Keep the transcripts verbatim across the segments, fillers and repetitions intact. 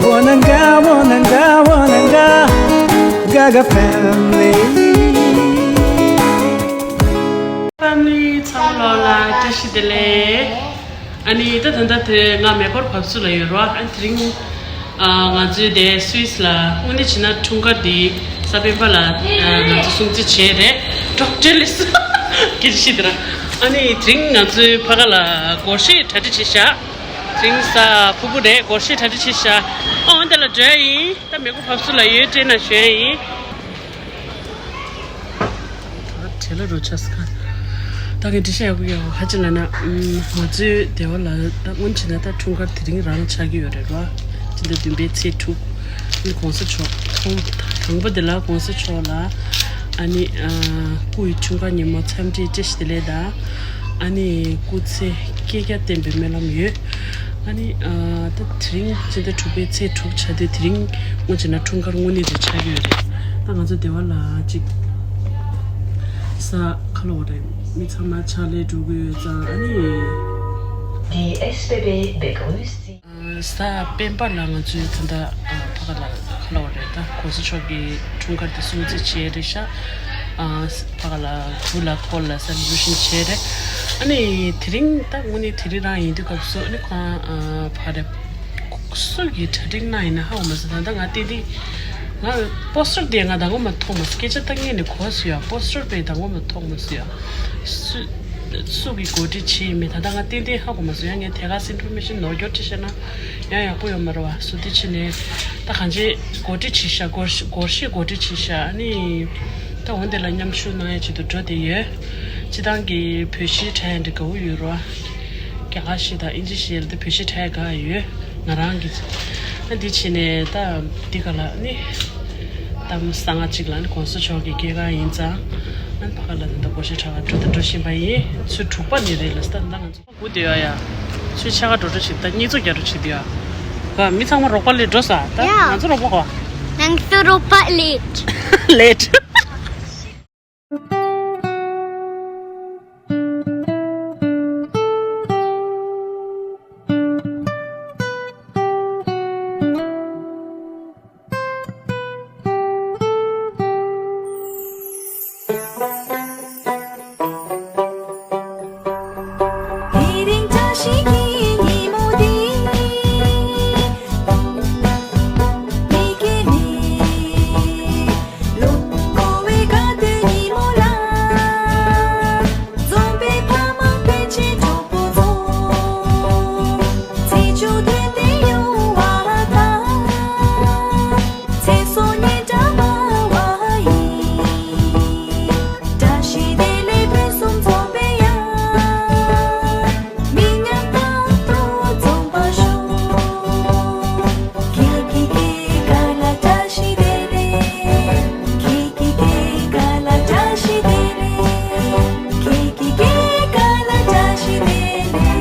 Wananga, wananga, wananga, Gaga family. Family ཚང་མ་ལོ་ལ་བཀྲ་ཤིས་བདེ་ལེགས། ཨ་ནི་ད་ད་ལྟ་དེ་ང་མེ་འཁོར་བབས་ཚུགས་ལ་ཡོད་རོ། ཨ་དེ་རིང་ཨ་ང་ཚོའི་དེ་སུད་སི་ལ་དངོས་གནས་བྱས་ན་འཁྲུངས་སྐར་འདི་གཟའ་སྤེན་པ་ལ་ཨ་ང་ཚོ་སྲུང་བརྩི་བྱས་རེད། འགྲོགས་འདྲེ་ལས་སུ་སྐད་ཆ་བཤད་དེ་ར། ཨ་ནི་དེ་རིང་ང་ཚོའི་ཕ་ག་ལ་སྒོར་གཞས་གྲ་སྒྲིག་བྱས་ཤག་དེ་རིང་གཟའ་ཕུར་བུ་རེད། སྒོར་གཞས་གྲ་སྒྲིག་བྱས་ཤག་ཨོ་འདི་ལ་འགྲོ་ཡ་ཡིན། ད་མེ་འཁོར་བབས་ཚུགས་ལ་ཡོད། སྤྲད་ན་ཞོན་ཡིན། བྲེལ་ལ་རོ་ཆ་སི་ཁ། ད་ངས་འདྲི་བཤད་ཡག་པོ་ཡོད་ཧ་ཅི་ལ་ན། ང་ཚོའི་སྡེ་བ་ལ་ད་སྔོན་ཆད་ན་ད་འཁྲུངས་སྐར་དེ་རིང་རང་ཆགས་ཀྱི་ཡོད་རེད་རོ། སྤྱི་ཟླ་བདུན་པའི་ཚེས་དྲུག་ནི་གོང་ས་མཆོག་ཐོང་དང་པོ་དེ་ལ་གོང་ས་མཆོག་ལ་ཨ་ནི་སྐུ་ཡི་འཁྲུངས་སྐར་ཉིན་མོ་འཚམས་འདྲིའི་བཀྲ་ཤིས་བདེ་ལེགས་དང་། ཨ་ནི་སྐུ་ཚེ་བསྐལ་བརྒྱར་བརྟན་པའི་སྨོན་ལམ་ཡོད། ཨ་ནི་ཨ་ད་དེ་རིང་སྤྱི་ཟླ་དྲུག་པའི་ཚེས་དྲུག་ཆགས་དུས་དེ་རིང་སྔོན་ཆད་ན་འཁྲུངས་སྐར་དངོས་གནས་དེ་ཆགས་ཀྱི་ཡོད་རེད། ད་ང་ཚོ་སྡེ་བ་ལ་གཅིག་ས་ཁ་ལོ་རེད། མི་ཚང་མ་ཕྱག་ལས་འགྲོ་གི་ཡོད་ཙང་ཨ་ནི། Die S B B begrüßt Sie. གཟའ་སྤེན་པ་ལ་ང་ཚོའི་ད་ལྟ་ཕ་ག་ལ་ཁ་ལོ་རེད། ད་གོང་ས་མཆོག་གི་འཁྲུངས་སྐར་དེ་སྲུང་བརྩི་བྱས་རེད་ཤག་ཨ་ཕ་ག་ལ་བུ་ལ་ཁོ་ལ་སེ་ལེ་བྷ་རེ་ཤན་བྱས་རེད། ཨ་ནི་དེ་རིང་ད་དངོས་གནས་དེ་རིང་རང་ཡིན་དུས་སྐབས་སུ་ཨ་ནི་ཁོང་ཨ་ཕ་རེད། སུ་གིས་གྲ་སྒྲིག་གནང་ཡིན་ན་ཧ་གོ་མ་སོང་། ད་ལྟ་ང་ཏན་ཏན་ང་པོ་སི་ཊར་དེ་ང་ད་ངོ་མ་མཐོང་མ་སོང་། སྐད་ཆ་ད་ངས་ནས་གོ་སོང་ཡ། པོ་སི་ཊར་དེ་ད་ངོ་མ་མཐོང་མ་སོང་ཡ། སུ་སུ་གིས་གོ་སྒྲིག་བྱས་ཡིན་མིན་ད་ལྟ་ང་ཏན་ཏན་ཧ་གོ་མ་སོང་ཡ། ངས་དེ་ག་སེ་ཨིན་ཕོར་མེ་ཤན་ནོར་འཁྱོག་ཅིག་བཤད་ན་ཡང་ཡག་པོ་ཡོད་མ་རེད་བ། སུ་དེ་ཕྱིན་ནས་ད་གང་ཅི་གོ་སྒྲིག་བྱས་ཤག་སྒོར་སྒོར་གཞས་གོ་སྒྲིག་བྱས་ཤག་ཨ་ནི་ད་འོན་དེ་ལ་མཉམ་ཞུགས་གནང་ཡ་ཆེད་དུ་འགྲོ་བསྡད་ཡོད། སྤྱི་བཏང་གི་བོད་གཞས་འཁྲབ་ཡ་འདི་དགའ་བོ་ཡོད་རེད་བ། རྒྱ་གར་གཞས་དང་ཨིན་ཇི་གཞས་ལ་དེ་བོད་གཞས་འཁྲབ་ཡ་དགའ་ཡོད། ང་རང་གི་ཨ་འདི་ཕྱིན་ནས་ད་འདི་ག་ལ་ནི་གཏམ་གསང་སྔགས་གཅིག་ལ་ནི་གོང་ས་མཆོག་གི་སྐྱེས་སྐར་ཡིན་ཙང་ཨ་ཕ་ག་ལ་ད་ལྟ་སྒོར་གཞས་འཁྲབ་ག་འགྲོ་ད་འགྲོ་བཞིན་པ་ཡིན། ཚོུད་དྲུག་པ་ནས་རེད་ལ་ད་ད་ང་ཚོ་སྒུག་བསྡད་ཡོད་ཡ། ཚོད་ཆ་ག་འགྲོ་འགྲོ་བྱེད་ད་གཉིས་ཚོ་རྒྱ་འགྲོ་བྱེད་དུ་ཡ། ག་མི་ཚང་མ་རོགས་པ་ལས་འགྲོ་ས་ད་ཡ། ང་ཚོ་རོགས་པ་ག་ང་ཚོ་རོགས་པ་ལེད། ལེད། དེ་རིང་བཀྲ་ཤིས་ཀྱི་ཉིན་མོ་འདི། མི་སྐྱེ་མེད། ལོ་འཁོར་བའི་དགའ་སྟོན་ཉིན་མོ་ལ། འཛོམས་པའི་ཕ་མ་སྤུན་མཆེད་གྲོགས་པོ་ཚོ། ཚེས་བཅུ་དོན་ལྡན་ཡོང་བ་དང་། ཚེ་སྲོག་སྙིང་འདྲ་མ་བ་ཡིན། བཀྲ་ཤིས་བདེ་ལེགས་ཕུན་སུམ་ཚོགས་པའི་ཡང་། མི་ཉམས་རྟག་ཏུ་འཛོམས་པར་ཤོག་ཁྱེད་ཀྱི་སྐྱེས་སྐར་ལ་བཀྲ་ཤིས་བདེ་ལེགས། ཁྱེད་ཀྱི་སྐྱེས་སྐར་ལ་བཀྲ་ཤིས་བདེ་ལེགས། ཁྱེད་ཀྱི་སྐྱེས་སྐར་ལ་བཀྲ་ཤིས་བདེ་ལེགས།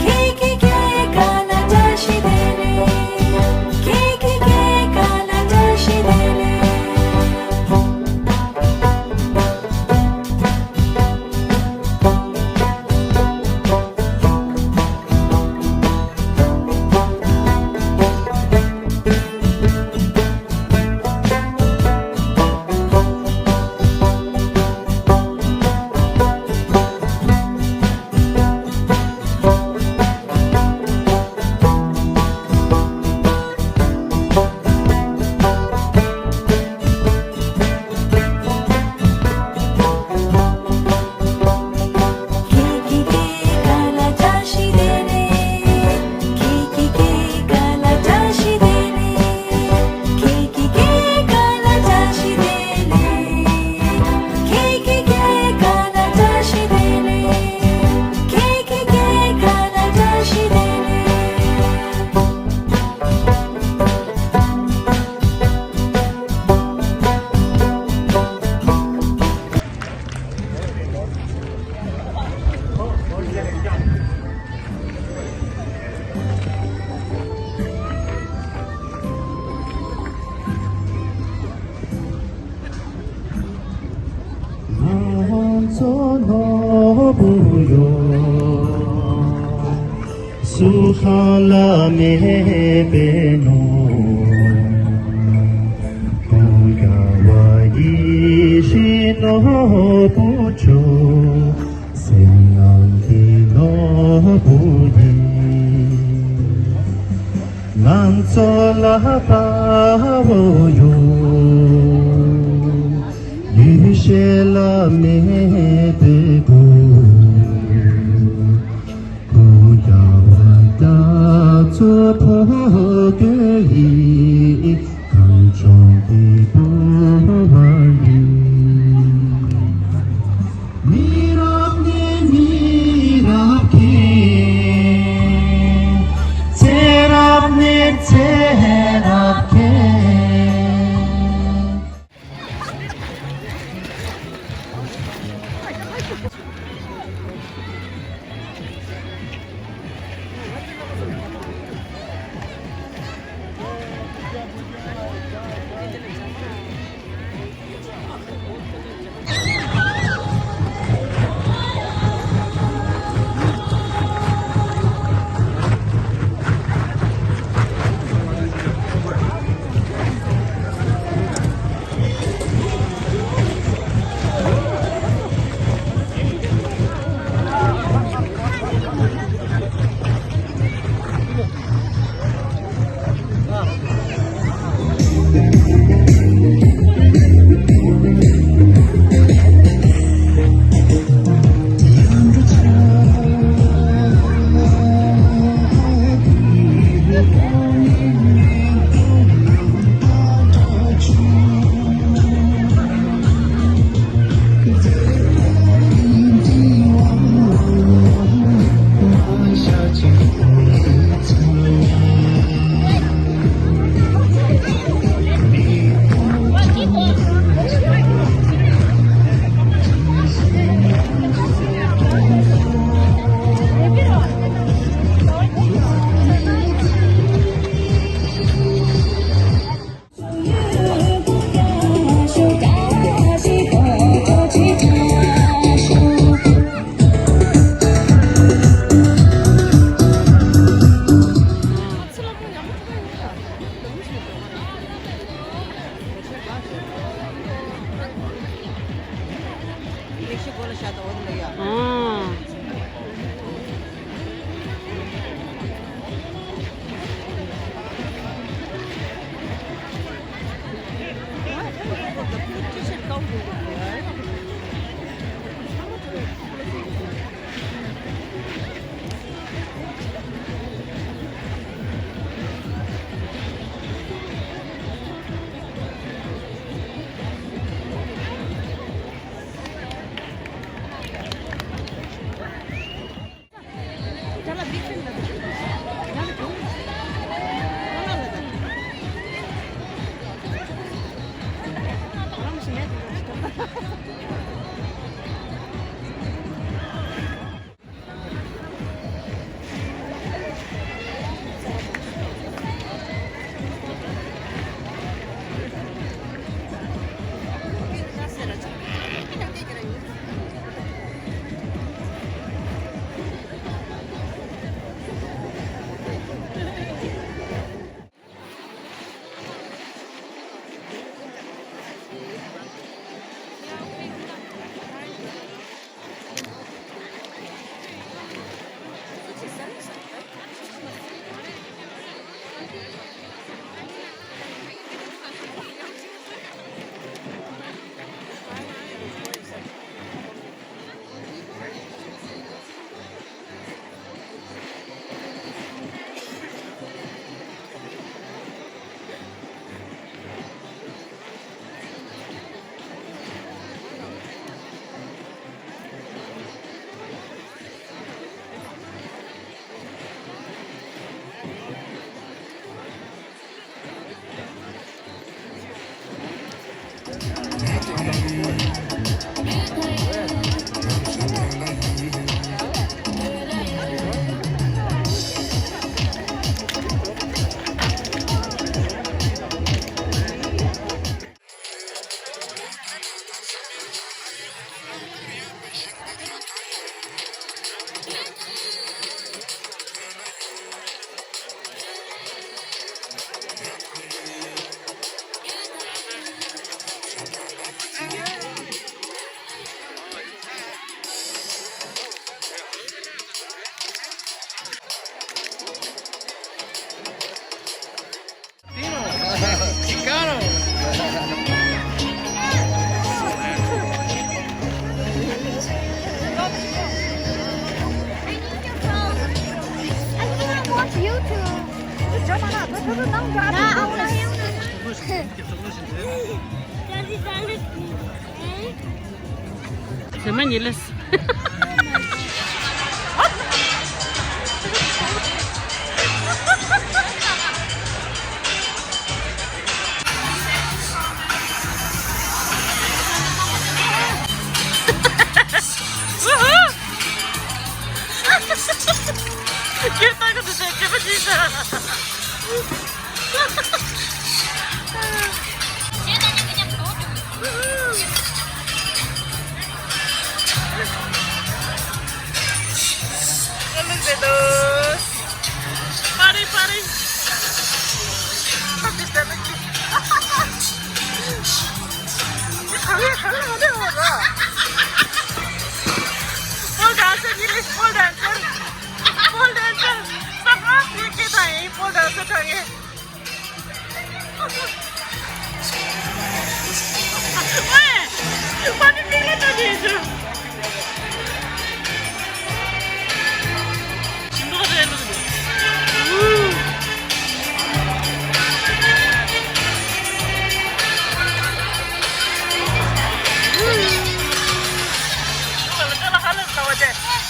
ཁྱེད་ཀྱི་སྐྱེས་སྐར་ལ་བཀྲ་ཤིས་བདེ་ལེགས། ཁྱེད་ཀྱི་སྐྱེས་སྐར་ལ་བཀྲ་ཤིས་བདེ་ལེགས། ང་ཚོ་ནོར་བུ་ཡོད། ཚུལ་ཁང་བླ་མེད་པའི་ནོར་བུ། ཡ་ཝ་ཡེ་ཤེས་ནོར་བུ་མཆོག་སེམས་ངང་གི་ནོར་བུ་ཡིན། ང་ཚོ་ལ་དཔའ་བོ་ཡོད། ཡེ་ཤེས་བླ་མེད་པའི་སྐུ། སྐུ་རྒྱལ་བ་རྒྱ་མཚོའི་ཕོ་རྒོད་ཡིན། གངས་ལྗོངས་ཀྱི་བུ་བ་ཡིན། མི་རབས་ནས་མི་རབས་ཀྱི། ཚེ་རབས་ནས་ཚེ་རབས་ཀྱི། ཟེར་མ་ཉིད་ལས། ཁྱེད་ལྟ་གི་འདུག་ཟེར་སྐྱེ་བ་ཅིག་ཟེར། Party, party. Pole dancer, pole dancer, pole dancer. Surprise, ये क्या था ये? Pole dancer था ये।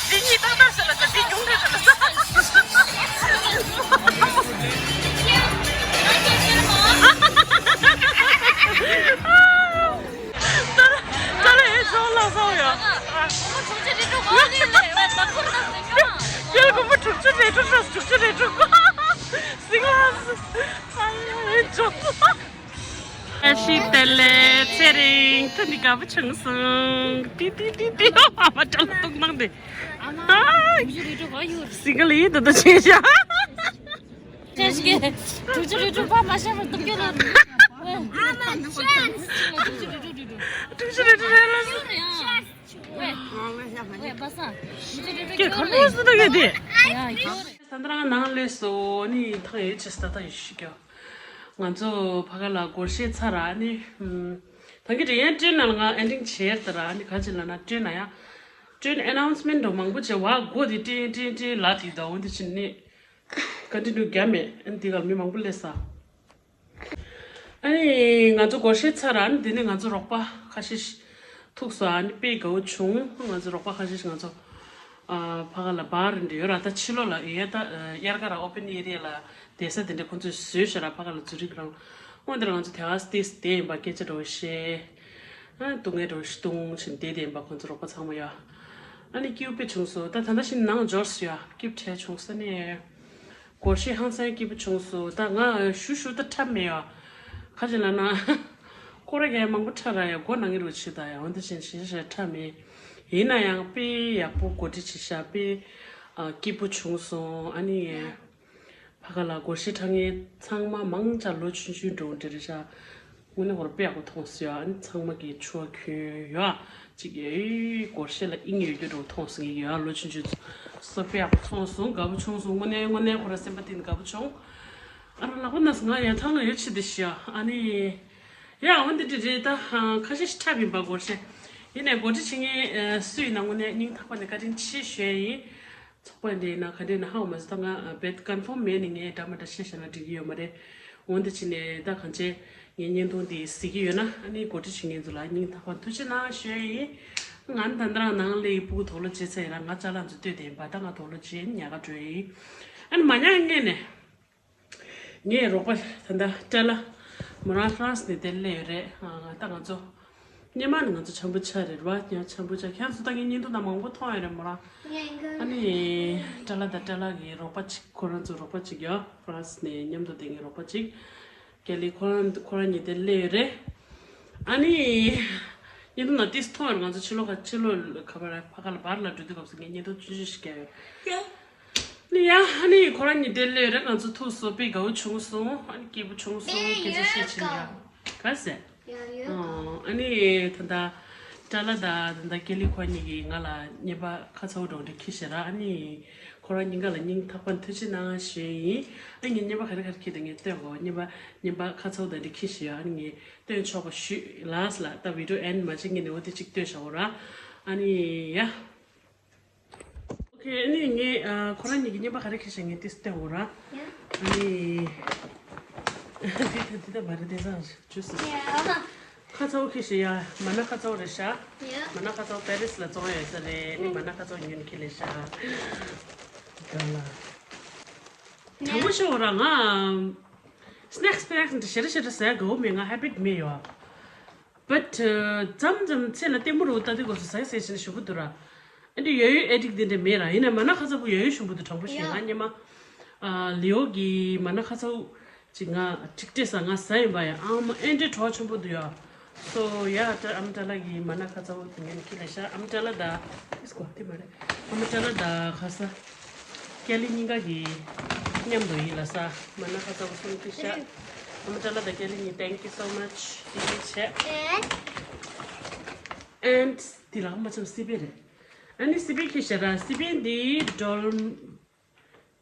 འདི་གཉིས་ཏག་ཏག་ཟེར་ལ་ཟེར། འདི་ཉུང་འདྲ་ཟེར་ལ་ཟེར། ཙ་ལ་ཨེ་ཚོང་ལ་སོང་ཡ། ཁྱེད་དགོན་པ་དྲུག་ཅུ་རེ་དྲུག་ས། དྲུག་ཅུ་རེ་དྲུག་ཟིང་ལ་ཨེ་ཚོང་། ཨ་ཤི་དེ་ལས་ཚེ་རིང་ཐུགས་ནི་དགའ་པོ་བྱུང་སོང་། ཏི་ཏི་ཏི་ཏི། ཨ་མ་ཅག་ལ་གཏོང་སྣང་དེ། ཨ་སི་ཀ་ལི་ཡིད་དུ་དུ་ཆེ་ཤ། ཅེས་ཀྱི་དྲུག་ཅུ་རེ་དྲུག་པ་མ་ཤར་བར་གཏོང་རྒྱུ་ལ། དྲུག་ཅུ་རེ་དྲུག་རེ་ལ། ཀྱེ་ཁ་ལོ་སུ་ད་གེ་དེ། ད་ལྟ་རང་ནང་ལས་སོ་ནི་ཐང་ཡོད་ཅེས་ད་ད་ཡོད་ཤི་ཀྱོ། ང་ཚོ་ཕ་ག་ལ་སྒོར་གཞས་ཚར་ར་ནི། ད་གི་དྲན་ཡ་དྲན་ན་ལ་ང་ཨེན་ཌིང་བྱེད་ད་ར་ནི་ག་ཅི་ལ་ན་དྲན་ན་ཡ། དྲན་ཨ་ནའུན་སི་མེན་ཊི་འགྲོ་མང་པོ་བྱེད་བ་སྒོ་དེ་ཏྲིན་ཏྲིན་ཏྲིན་ལ་དེ་ད་འོན་དེ་ཕྱིན་ནི། ཀོན་ཊི་ནིའུ་རྒྱབ་མེད། ཨ་ནི་དེ་ག་ལ་མི་མང་པོ་སླེབས་ས། ཨ་ནི་ང་ཚོ་སྒོར་གཞས་ཚར་ར། ཨ་ནི་དེ་ནས་ང་ཚོ་རོགས་པ་ཁ་ཤས་ཤིག་ཐུག་སོང་། ཨ་ནི་དཔེ་དགའ་བོ་བྱུང་། ང་ཚོ་རོགས་པ་ཁ་ཤས་ཤིག་ང་ཚོ་ཨ་ཕ་ག་ལ་བར་འདྲ་ཡོད་ར། ད་ཕྱི་ལོགས་ལ་ཡ་ད་དབྱར་ཁ་ར་ཨོ་པན་ཨེ་རི་ཡ་ལ་བསྡད་ས་དེ་འདྲ་ཁོང་ཚོས་བཟོས་ཤག་ར། ཕ་ག་ལ་ཛུ་རིག་རང་། འོན་ཏེ་ང་ཚོ་དེ་ག་སྟེ་བསྡད་ཡིན་པ་སྐད་ཆ་འདྲ་བོ་བཤད། ཨ་སྡུག་བསྔལ་འདྲ་བོ་ཞིག་བཏུང་བྱས་བསྡད་བསྡད་ཡིན་པ་ཁོང་ཚོ་རོགས་པ་ཚང་མ་ཡ། ཨ་ནི་སྐྱིད་པོ་དཔེ་བྱུང་སོང་། ད་ད་ལྟ་བཞིན་ནང་འབྱོར་སོང་ཡ། སྐྱིད་པོ་བྱས་བྱུང་ས་ནས། སྒོར་གཞས་ཧང་སང་སྐྱིད་པོ་བྱུང་སོང་། ད་ང་ཞུ་ཞུ་ད་འཁྲབ་མེད་ཡ། ཁ་ཅིག་ལ་ན། ཁོ་ར་གས་མང་པོ་འཁྲབ་ར་ཡ། མགོ་ན་གི་རུ་ཆི་ད་ཡ། འོན་ཏེ་ཕྱིན་ཞེ་ཞེ་འཁྲབ་མེད། ཡིན་ན་ཡང་དཔེ་ཡག་པོ་གོ་སྒྲིག་བྱས་ཤག་དཔེ་ཨ་སྐྱིད་པོ་བྱུང་སོང་། ཨ་ནི་ཕ་ག་ལ་སྒོར་གཞས་འཁྲབ་མཁན་ཚང་མ་མང་ཆེ་ལོ་ཆུང་ཆུང་འདྲ་བོ་འདྲ་རེད་ཤག་དངོས་གནས་ཁོ་ར་དཔེ་ཡག་པོ་མཐོང་སོང་ཡ། ཨ་ནི་ཚང་མ་གིས་ཕྱུ་པ་གྱོན་ཡོད་ཅིག་ཨེ་སྒོར་གཞས་ལ་དབྱིངས་ཡོད་རྒྱུ་འདྲ་བོ་མཐོང་སོང་ཡ། ལོ་ཆུང་ཆུང་ཚོ་དཔེ་ཡག་པོ་མཐོང་སོང་། དགའ་པོ་བྱུང་སོང་། དངོས་གནས་དངོས་གནས་ཁོ་ར་སེམས་པ་གཏིང་ནས་དགའ་པོ་བྱུང་། ཨ་ར་ལག་པ་ན་ང་ཡ་ཐང་ཡོད་ཆེ་དེ་ཤི་ཡ། ཨ་ནི་ཡ་འོན་ཏེ་འདྲ་རེད། ད་ཁ་ཤས་ཤིག་འཁྲབ་ཡིན་པ་སྒོར་གཞས། ཡིན་ནའི་གོ་སྒྲིག་བྱེད་མཁན་སུ་ཡིན་ན་དངོས་གནས་སྙིང་ཐག་པ་ནས་བཀའ་དྲིན་ཆེ་ཞུ་ཡ་ཡིན། ཚོགས་པ་འདི་ཡིན་ན་ག་འདྲ་ཡིན་ན་ཧ་གོ་མ་སོང་། ད་ང་རྦད་ཀོན་ཕོམ་མེད་ནི་ངས་འདྲ་མ་འདྲ་བཤད་བཞག་ན་འགྲིག་གི་ཡོད་མ་རེད། འོན་ཏེ་ཕྱིན་ནས་ད་གང་བྱས་ངའི་བརྙན་ཐུང་འདི་གཟིགས་ཀྱི་ཡོད་ན། ཨ་ནི་གོ་སྒྲིག་བྱེད་མཁན་ཚོ་ལ་སྙིང་ཐག་པ་ཐུགས་རྗེ་གནང་ཞུ་ཡ་ཡིན། ང་ནི་ད་ལྟ་རང་ནང་སླེབས་ཡིན། སྤུ་གུ་དོག་ལོ་བྱེད་ཚར་ཡིན་ར། ང་ཅ་ལག་ཚོ་ལྟོས་བསྡད་ཡིན་པ། ད་ང་དོག་ལོ་བྱེད་ཉལ་ཁ་འགྲོ་ཡ་ཡིན། ཨ་ནི་མ་ཉལ་སྔོན་ནས། ངའི་རོགས་པ་ད་ལྟ་སྟྲེ་ལ། མོ་རང་ཧྥ་རན་སི་ནས་དེར་སླེབས་ཡོད་རེད། ཨ་ད་ང་ཚོ་སྔོན་མ་ནས་ང་ཚོ་འཆམ་པོ་ཆགས་རེད་བ། ཡང་འཆམ་པོ་ཆགས། ཁྱེད་ཚོ་ད་ངའི་བརྙན་ཐུང་ནང་མང་པོ་མཐོང་ཡོད་རེད། མོ་རང་ཨ་ནི་སྟྲེ་ལ་དང་སྟྲེ་ལ་གི་རོགས་པ་གཅིག་ཁོ་རང་ཚོ་རོགས་པ་གཅིག་ཡོད། ཧྥ་རན་སི་ནས་མཉམ་དུ་བསྡད་མཁན་རོགས་པ་གཅིག་ཀེ་ལི་ཁོ་རང་ཁོ་རང་གཉིས་དེར་སླེབས་ཡོད་རེད། ཨ་ནི། བརྙན་ཐུང་ནང་ཏིས་མཐོང་ཡོད་རེད། ང་ཚོ་ཕྱི་ལོགས་ཁ་ཕྱི་ལོགས་ཁ་པར་ཕ་ག་ལ་བར་ལ་འགྲོ་དུས་སྐབས་སུ་ངས་བརྙན་ཐུང་ཆུང་ཆུང་ཞིག་བརྒྱབ་ཡོད། ནི་ཡ་ཨ་ནི་ཁོ་རང་གཉིས་དེར་སླེབས་རེད། ང་ཚོ་ཐུག་སོང་། དཔེ་དགའ་བོ་བྱུང་སོང་། ཨ་ནི་སྐྱིད་པོ་བྱུང་སོང་། སྐད་ཆ་བཤད་ཕྱིན་ཡ། ག་ཟེ། ཨ་ནི་ད་ལྟ་སྟྲེ་ལ་དང་ད་ལྟ་ཀེ་ལི་ཁོ་གཉིས་ཀྱིས་ང་ལ་བརྙན་པ་ཁ་ཚ་བོ་འདྲ་བོ་འདྲ་འཁྱེར་བཞག་ར། ཨ་ནི་ཁོ་རང་གཉིས་ཀ་ལ་སྙིང་ཐག་པ་ཐུགས་རྗེ་གནང་ཞུ་ཡ་ཡིན། ཨ་ངས་བརྙན་པ་ག་རེ་ག་རེ་འཁྱེར་འདུག་ངས་སྟོན་གོ། བརྙན་པ་བརྙན་པ་ཁ་ཚ་བོ་དང་འདྲ་འཁྱེར་བཞག་ཡོད། ཨ་ནི་ངས་སྟོན་ཆོག་པ་ཞུས། ལགས་ལགས། ད་བི་ཌི་ཡོ་ཨེན་མ་བྱེད་སྔོན་ནས་འོ་དེ་གཅིག་སྟོན་བཞག་འོ་ར། ཨ་ནི་ཡ། ཨོ་ཁེ། ཨ་ནི་ངས་ཨ་ཁོ་རང་གཉིས་ཀྱི་བརྙན་པ་ག་རེ་འཁྱེར་བཞག་ངས་དེ་སྟོན་འོ་ར། ཡ། ཨ་ནི། མ་རེད་དེ་ཚང་ཇུས། Yeah. ཁ་ཚ་བོ་ཁྱེར་ཤི་ཡ། མ་ན་ཁ་ཚ་བོ་རེད་ཤག Yeah. མ་ན་ཁ་ཚ་བོ་པེ་རིས་ལ་བཙོང་ཡ་ཡོད་ས་རེད། ནི་མ་ན་ཁ་ཚ་བོ་ཉོས་ནས་ཁྱེར་ལེ་ཤག་དྲང་པོ་ཤོད་ར། ང་སི་ནེག་སི་པེ་ནེག་སི་འདྲ་ཞེ་དྲག་ཞེ་དྲག་ཟ་ཡ་དགའ་བོ་མེད། ང་ཧེ་བིཊ་མེད་ཡོད། བཊ་མཚམས་མཚམས་ཚེ་ལ་ལྟད་མོ་རུ་ལྟ་དུས་སྐབས་སུ་ཟ་ཟེར་བྱས་ནས་ཞུ་གི་འདུག་ར། ཨ་འདི་ཡོད་ཡོད་ཨེ་ཌིག་དེ་འདྲ་མེད་ར། ཡིན་ན་མ་ན་ཁ་ཚ་བོ་ཡོད་ཡོད་ཞུ་གི་འདུག་དྲང་པོ་ཞིག་ང་སྔོན་མ་ལེའོ་གི་མ་ན་ཁ་ཚ་བོ་ཅིག་ང་ཁྲིག་ཏེ་ས་ང་ཟ་ཡིན་པ་ཡ། ཨ་མ་ཨེ་འདྲའི་གྲོགས་ཆེན་པོ་འདུག་ཡ། སོ་ཡ་ཨ་མ་ཏྲ་ལ་གི་མ་ན་ཁ་ཚ་བོ་དེ་ངས་ཁྱེར་ལེ་ཤག་ཨ་མ་ཏྲ་ལ་ད་ཨིས་གོ་དེ་མ་རེད། ཨ་མ་ཏྲ་ལ་ད་ཁ་ས། ཀེ་ལི་གཉིས་ཀ་གི་མཉམ་དུ་ཡིན་ལ་ས། མ་ན་ཁ་ཚ་བོ་གསུམ་ཁྱེར་ཤག་ཨ་མ་ཏྲ་ལ་དང་ཀེ་ལི་གཉིས། Thank you so much. དེ་འདྲ་བྱས། And དེ་ལ་མ་ཆམ་སི་པན་རེད། ཨ་ནི་སི་པན་ཁྱེར་ཤག་ར། སི་པན་འདི་ཌོལ་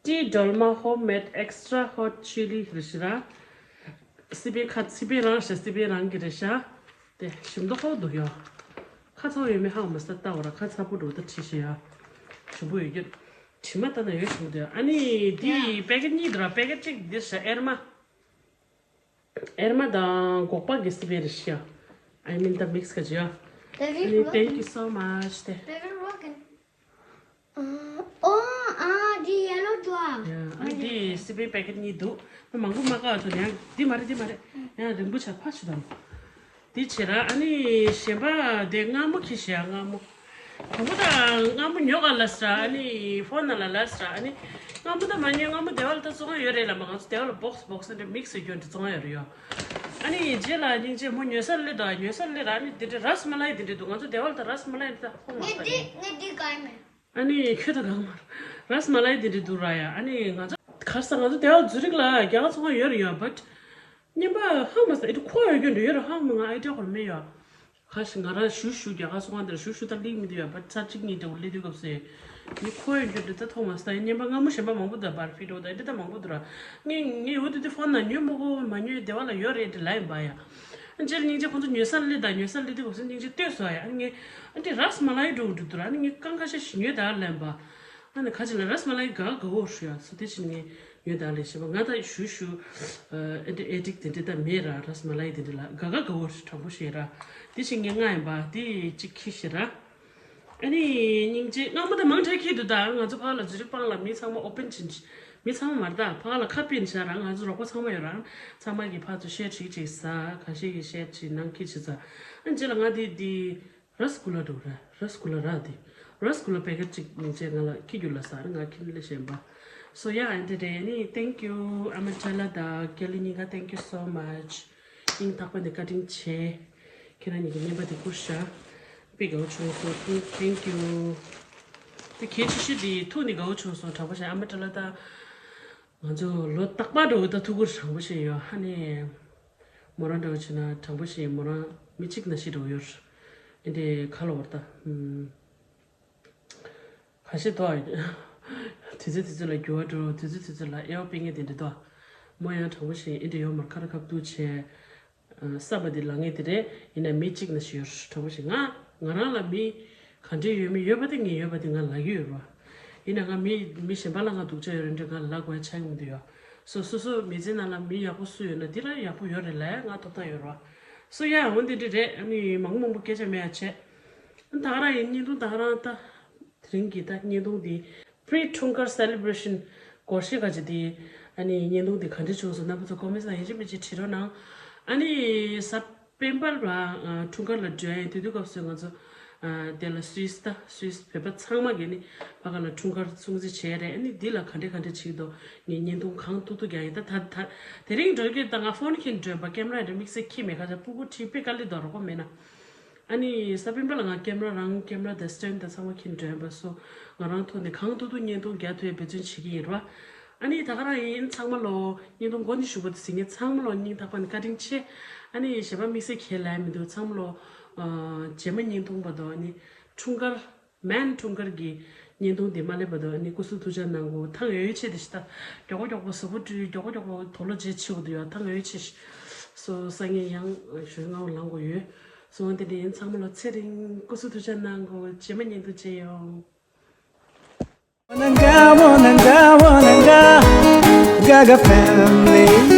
ཏི་ཌོལ་མ་ཧོམ་མེད་ཨེག་སི་ཊ་ཧོཊ་ཆི་ལི་རེད་ཤག་ར། སི་པན་ཁ་སི་པན་རང་ཤག་སི་པན་རང་གི་རེད་ཤག་དེ་ཞིམ་མདོག་ཁ་པོ་འདུག་ཡ། ཁ་ཚ་བོ་ཡོད་མེད་ཧ་གོ་མ་སོང་། ལྟ་བ་ར་ཁ་ཚ་པོ་འགྲོ་ད་བྲིས་ཤག་ཡ། ཞིམ་པོ་ཡོད་རྒྱུ། དྲི་མ་ལྟ་ན་ཡོད་ཞིམ་པོ་འདུག་ཡ། ཨ་ནི་འདི་པེ་ཀེཊ་གཉིས་འདུག་ར། པེ་ཀེཊ་གཅིག་འདི་ཤག་ཨེར་མ། ཨེར་མ་དང་སྒོག་པ་གི་སི་པན་རེད་ཤག I mean the mix ག་ཅི་ཡ། ཨ་ནི་thank you so much དེ། Baby Rogan. ཨོ་ཨ་འདི་ཡེ་ལོ་འདུག་ཨ། ཡ། ཨ་ནི་འདི་སི་པན་པེ་ཀེཊ་གཉིས་འདུག་ད་མང་པོ་མ་བཀག་ཐོག་ནས་ཡང་འདི་མ་རེད་འདི་མ་རེད། ཡང་རིང་པོ་ཆགས་ཕར་ཞུ་དང་། འདི་བྱེད་ར། ཨ་ནི་གཞན་པ་དེ་མངར་མོ་ཁྱེར་ཤག་མངར་མོ། དང་པོ་ད་མངར་མོ་ཉོ་ག་ལབ་ས་ར། ཨ་ནི་ཕོན་ནང་ལ་ལབ་ས་ར། ཨ་ནི་མངར་མོ་ད་མ་ཉོས། མངར་མོ་སྡེ་བ་ལ་ད་བཙོང་ཡ་ཡོད་རེད་ལབ་པ། ང་ཚོ་སྡེ་བ་ལ་བོག་སི་བོག་སི་འདྲ་མིག་སི་ཡོད་རྒྱུ་འདྲ་བཙོང་ཡ་ཡོད་རེད་ཡ། ཨ་ནི་རྗེས་ལ་སྙིང་རྗེ་མོ་ཉོས་ས་སླེབས་དང་། ཉོས་ས་སླེབས་ར། ཨ་ནི་འདི་འདྲ་རཱས་མ་ལའི་འདི་འདྲ་འདུག་ང་ཚོ་སྡེ་བ་ལ་ད་རཱས་མ་ལའི་འདི་ད་ཧོ་མ་ངས་ས་འདི་ནས། ངས་འདི་ག་ཡིན་མེད། ཨ་ནི་ཁྱོད་ད་གང་མར་རཱས་མ་ལའི་འདི་འདྲ་འདུག་ར་ཡ། ཨ་ནི་ང་ཚོ་གར་ས་ང་ཚོ་སྡེ་བ་ཛུ་རིག་ལ་རྒྱ་གར་ཚོང་ཁང་ཡོད་རེད་ཡ། བཊ་སྙན་པ་ཧ་མ་ས་ཨེ་འདྲ་མཁོ་ཡོད་རྒྱུ་འདྲ་ཡོད་ར། ཧ་མ་ང་ཨེ་འདྲ་ཧོར་མེད་ཡ། ཁ་ཤས་ང་རང་ཞུ་ཞུ་རྒྱ་གར་ཚོང་ཁང་དེར་ཞུ་ཞུ་ད་ལིག་མི་འདུག་ཡ། བཊ་ཚར་གཅིག་གཉིས་འདྲ་བོ་སླེབས་དུས་སྐབས་སུ་མི་ཁོ་ཡོད་རྒྱུ་འདྲ་ད་མཐོང་མ་སོང་། སྙན་པ་མངར་མོ་གཞན་པ་མང་པོ་འདུག་བར་ཕི་ཏོ་ད་འདི་ད་མང་པོ་འདུག་ར། ངས་ངས་འོ་དེ་དུས་ཕོན་ནང་ཉོས་མ་གོ་མ་ཉོས། སྡེ་བ་ལ་ཡོད་རེད་དེ་ལབ་ཡིན་པ་ཡ། ཨ་རྗེས་ལ་སྙིང་རྗེ་ཁོང་ཚོ་ཉོས་ས་སླེབས་དང་། ཉོས་ས་སླེབས་དུས་སྐབས་སུ་སྙིང་རྗེ་ལྟོས་སོང་ཡ། ཨ་ངས་ཨ་འདི་རཱས་མ་ལའི་འགྲོ་འགྲོ་འདུག་ར། ཨ་ནི་ངས་རྐང་ཁ་ཤས་ཤིག་ཉོས་ད་ལབ་ཡིན་པ། ཨ་ནི་ཁ་ཅིག་ལ་རཱས་མ་ལའི་དགའ་དགའ་བོ་ཞུ་ཡ་སོ། དེ་ཕྱིན་ངས་ཉོས་དང་ལས་བྱེད་པ་ང་ད་ཞུ་ཞུ། ཨེ་འདྲ་ཨེ་འགྲིག་དེ་འདྲ་ད་མེད་ར། རཱས་མ་ལའི་དེ་འདྲ་ལ་དགའ་དགའ་དགའ་བོ་དྲང་པོ་བཤད་ར། དེ་ཕྱིན་ངས་མངགས་ཡིན་པ་དེ་གཅིག་ཁྱེར་ཤག་ར། ཨ་ནི་སྙིང་རྗེ་མངར་མོ་ད་མང་དྲགས་ཁྱེར་འདུག་ད་ང་ཚོ་ཕར་ལ་ཛུ་རིག་སྤང་ལ་མི་ཚང་མ་ཨོ་པན་ཕྱིན་ཅི། མི་ཚང་མ་མ་རེད་ད། ཕར་ལ་ཁ་ཕྱེ་ཤག་ར། ང་ཚོ་རོགས་པ་ཚང་མ་ཡོད་ར། ཚང་མ་གིས་ཕར་ཚུར་ཤེར་བྱེད་ཅིག་ཟ། ཁ་ཤས་ཀྱིས་ཤེར་བྱེད་ནང་ཁྱེར་ཅིག་ཟ། ཨ་ནི་རྗེས་ལ་ང་དེ་དེ། རཱས་གུ་ལ་འགྲོ་ར། རཱས་གུ་ལ་ར་དེ། རཱས་གུ་ལ་པེ་ཀེཊ་གཅིག་ཉིན་བྱས་ང་ལ་ཁྱི་རྒྱུ་ལ་ཟ་ར། ང་ཁྱི་ལ་ཞེན་པ། So yeah, and today, any, thank you, Amarchala da Kelly Nika, thank you so much. ཨིན་ཐག་པ་འདི་བཀའ་དྲིན་ཆེ། ཁྱེད་རང་གཉིས་ཀྱི་བརྙན་པ་འདི་བསྐུར་ཤག་དཔེ་དགའ་བོ་བྱུང་སོང་། ཐུགས་thank you. དེ་གལ་ཆེ་ཤོས་འདི་ཐུགས་ནི་དགའ་བོ་བྱུང་སོང་། དྲང་པོ་བཤད་ཨ་མ་ཏྲ་ལ་ད། ང་ཚོ་ལོ་རྟག་པར་འགྲོ་ད་ཐུགས་ཁུར་དྲང་པོ་བྱས་ཡོད། ཧ་ནས་མོ་རང་འདྲ་བོ་བྱས་ན་དྲང་པོ་བྱས་མོ་རང་མི་གཅིག་ན་ཤི་འགྲོ་ཡོད། ཨེ་འདྲའི་ཁ་ལོ་བར་ད་ཁ་ཤས་དོ། དུས་ཚོད་དུས་ཚོད་ལ་འགྱུར་བ་འགྲོ། དུས་ཚོད་དུས་ཚོད་ལ་དབྱེ་བ་སྤེལ་མཁན་དེ་འདྲ་དོ། མོ་ཡང་དྲང་པོ་བྱས་ཨེ་འདྲ་ཡོད་མར་ཁ་ར་ཁབ་ཏུ་བྱས། བསམ་པ་དེ་ལ་ངས་དེ་རེད། ཡིན་ན་མི་གཅིག་ན་ཞུ་ཡོད་དྲང་པོ་ཞིག་ང་ང་རང་ལ་མི་ག་འདྲས་ཡོད་མེད་ཡོད་པ་དེ་ངས་ཡོད་པ་དེ་ང་ལབ་ཀྱི་ཡོད་རེད་བ། ཡིན་ན་ང་མི་མི་གཞན་པ་ལ་ང་སྡུག་ཅག་ཡོད་རེད་འདྲ་ང་ལབ་དགོས་ཡ་ཆགས་ཀྱི་མི་འདུག་ཡ། སོ་སོ་སོ་མི་ཚེ་ནང་ལ་མི་ཡག་པོ་སུ་ཡོད་ན་དེ་ལ་ཡག་པོ་ཡོད་རེད་ལབ་ཡ་ང་ཐོབ་ཐང་ཡོད་རེད་བ། སོ་ཡ་འོ་འདི་འདྲ་རེད། ཨ་ནི་མང་པོ་མང་པོ་སྐད་ཆ་མེད་ཡ་བྱས། ད་ག་རང་ཡིན་བརྙན་ཐུང་ད་ག་རང་ད། དེ་རིང་གི་ད་བརྙན་ཐུང་འདི་Pre Thungkar Celebration སྒོར་གཞས་ག་ཅི་འདི་ཨ་ནི་བརྙན་ཐུང་འདི་ག་འདྲ་བྱུང་སོང་རྣམ་པ་ཚོ་ཀོ་མེན་ཊི་ནང་ཡིན་གཅིག་མིན་གཅིག་བྲིས་རོགས་གནང་། ཨ་ནི་གཟའ་སྤེན་པ་ལ་ཨ་འཁྲུངས་སྐར་ལ་འགྲོ་ཡ་ཡིན། དེ་དུས་སྐབས་སུ་ང་ཚོ་ཨ་དེ་ལ་སུད་སི་ད་སུད་སི་བོད་པ་ཚང་མ་གིས་ནི་ཕ་ག་ལ་འཁྲུངས་སྐར་སྲུང་བརྩི་བྱས་རེད། ཨ་ནི་འདི་ལ་ག་འདྲ་ག་འདྲ་བྱེད་འདུག་ངས་བརྙན་ཐུང་གང་ཐུབ་ཐུབ་རྒྱག་ཡིན། ད་ད་ད་དེ་རིང་འགྲོ་གི་ད་ང་ཕོན་ཁྱེར་འགྲོ་ཡིན་པ། ཀེམ་ར་རེ་དམིགས་བསལ་ཁྱེར་མེད། ཁ་ཆ་སྤུ་གུ་ཁྲིད་དཔེ་དཀའ་ལས་འདུག་རོགས་པ་མེད་ན། ཨ་ནི་གཟའ་སྤེན་པ་ལ་ང་ཀེམ་ར་རང་ཀེམ་ར་དང་སི་ཊེན་ཌི་དང་ཚང་མ་ཁྱེར་འགྲོ་ཡིན་པ། སོ་ང་རང་ཐོག་ནས་གང་ཐུབ་ཐུབ་བརྙན་ཐུང་རྒྱག་ཐུབ་ཡ་འབད་བརྩོན་བྱེད་ཀྱི་ཡིན་ར། ཨ་ནི་ད་ག་རང་ཡིན། ཚང་མ་ལོ་བརྙན་ཐུང་འགོ་ནས་མཇུག་བར་དུ་གཟིགས་མཁན་ཚང་མ་ལོ་སྙིང་ཐག་པ་ནས་བཀའ་དྲིན་ཆེ། ཨ་ནི་གཞན་པ་དམིགས་བསལ་ཁས་ལེན་མི་འདུག་ཚང་མ་ལོ་རྗེས་མ་བརྙན་ཐུང་བར་དུ་ཨ་ནི་འཁྲུངས་སྐར་མན་འཁྲུངས་སྐར་གྱི་བརྙན་ཐུང་དེ་མ་སླེབས་བར་དུ་ཨ་ནི་སྐུ་གཟུགས་ཐུགས་ཅག་གནང་དགོས། ཐང་ཡོད་ཆེ་དེ་ཤི་ད་མགྱོགས་པོ་མགྱོགས་པོ་གཟུགས་པོ་བཀྲུས་མགྱོགས་པོ་མགྱོགས་པོ་དུག་ལོག་བྱས་ཕྱི་འོག་ཏུ་ཡོད། ཐང་ཡོད་ཆེ་ཤི། སོ་སང་ཉིན་ཡང་ཞོགས་སྔ་པོ་ལངས་དགོས་ཡོད། སོང་དེ་འདྲ་ཡིན། ཚང་མ་ལ་ཚེ་རིང་སྐུ་གཟུགས་ཐུགས་ཅག་གནང་དགོས། རྗེས་མ་བརྙན་ཐུང་མཇལ་ཡོང་། Wananga, wananga, wananga, Gaga family.